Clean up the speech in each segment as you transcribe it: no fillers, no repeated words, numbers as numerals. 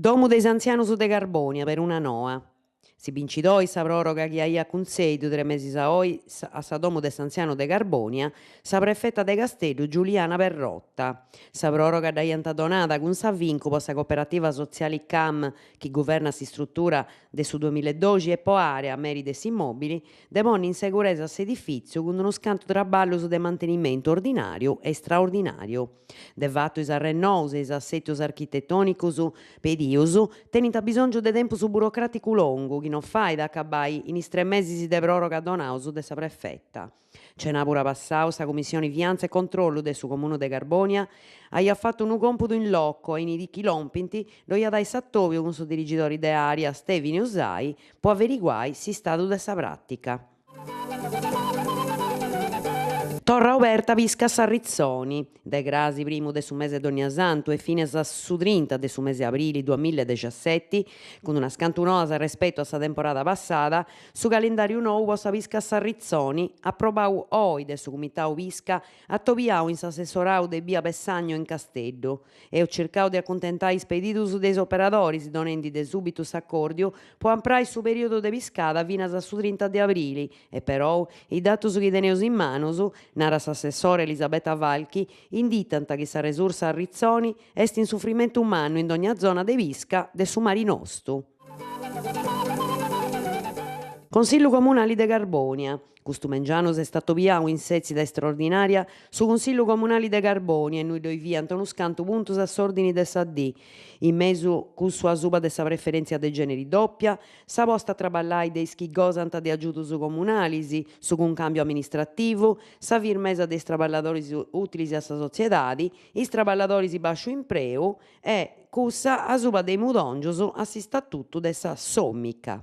Domu de is antzianus de Carbònia, peruna noa. Si bincit oi sa pròroga chi aiat cuntzèdiu tres mesis a oi a sa Domu de s'Antzianu de Carbònia sa prefeta de Casteddu Giuliana Perrotta. Sa pròroga dd'aiant donada cun s'afincu po sa cooperativa sotziali Cam chi guvernat s'istrutura de su duemiledoxi e po Area, meri de s'immòbili, de ponni in seguresa s'edifìtziu cun unus cantu traballus de mantenimentu ordinàriu e istraordinàriu. De fatu is arrennous e is assètius architetònicus pedius tenint abisòngiu de tempus burocràticu longu chi no fait a acabai in is tres mesis de pròroga donaus de sa prefeta. Cenàbura passau sa Cumissioni Fiantza e Controllu de su Comunu de Carbònia aiat fatu unu còmpudu in loco e in is dì chi lompint ddoi at ai s'atòbiu cun su dirigidori de Area Stèvini Usai po averiguai s'istadu de sa pràtica. Torra oberta pisca a s'arritzoni, de crasi primu de su mese Donniasantu e finas a su trinta de su mese abrili duamilla e dexiaseti, cun unas cantu noas arrespetu a sa temporada passada, su calendàriu nou po sa pisca a s'arritzoni, aprobau oi de su Cumitau Pisca, atobiau in s'assessorau de bia Pessagno in Casteddu. Eus circau de acuntentai is pedidus de is operadoris donendi de subitu s'acòrdiu po amprai su perìodu de piscada finas a su trinta de abrili e perou is datus chi teneus in manus, narat s'assessora Elisabetta Falchi, inditant chi sa resursa arritzoni est in sufrimentu mannu in dogna zona de pisca de su mari nostu. Consillu Comunali de Carbònia. Custu mengianu s'est atobiau in sètzida istraordinària su Cunsillu Comunali de Carbònia innui ddoi fiant unus cantu puntus a s'òrdini de sa dì, in mesu cussu asuba de sa preferèntzia de gèneri dòpia, sa posta a traballai de is chi gosant de agiudus comunalis, su cuncàmbiu amministrativu, sa firmesa de is traballadoris ùtilis a sa sotziedadi, is traballadoris bàsciu impreu e cussa asuba de is mudòngius a s'istatutu de sa Somica.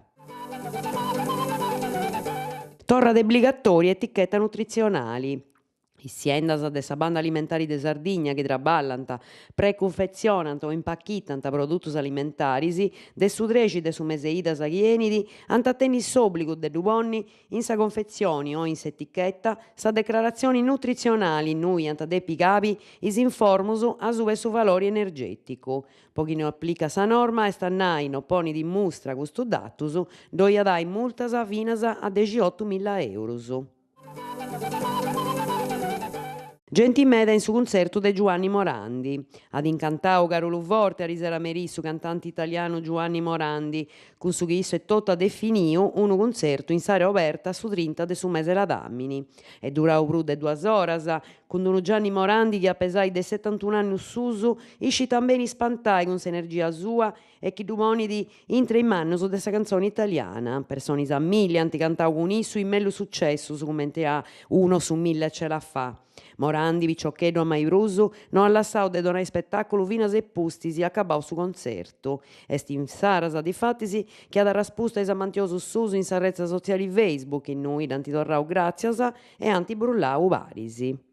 Torrat obligatòria eticheta nutritzionali. Is siendas de sa banda alimentari de Sardigna chi traballant, precunfetzionant o impachitant produtus alimentaris, de su trexi de su mese idas chi 'enit, ant a tenni s'òbligu de ddu ponni In sa confetzioni o in s'eticheta, sa decraratzioni nutritzionali innui ant a depi capi is informus asuba 'e su valori energèticu. Po chi no aplicat sa norma, est a nai no ponit in mustra custus datus, ddoi at ai multas finas a dexiotumilla eurus. Genti meda in su cuntzertu de Giuanni Morandi. At incantau Caruluforte arisera merì su cantanti italianu Giuanni Morandi, cun su chi issu etotu at definiu unu cuntzertu in s'àrea oberta su trinta de su mese ladàmini. Est durau prus de duas oras, cun unu Gianni Morandi chi a pesai de setantun'annus suus iscit tambeni ispantai cun s'energia sua e chi ddu ponit intre is mannus de sa cantzoni italiana. Personis a milli ant cantau cun issu is mellus sucessus cumenti a Uno su mille ce la fa. Morandi, piciocheddu a mai prus, no at lassau de donai spetàculu finas a pustis acabau su contzertu. Est insaras, difatis, chi at arraspustu a is amantiosus suus in sa retza sotziali Facebook, innui dd'ant torrau gràtzias e ant brullau paris.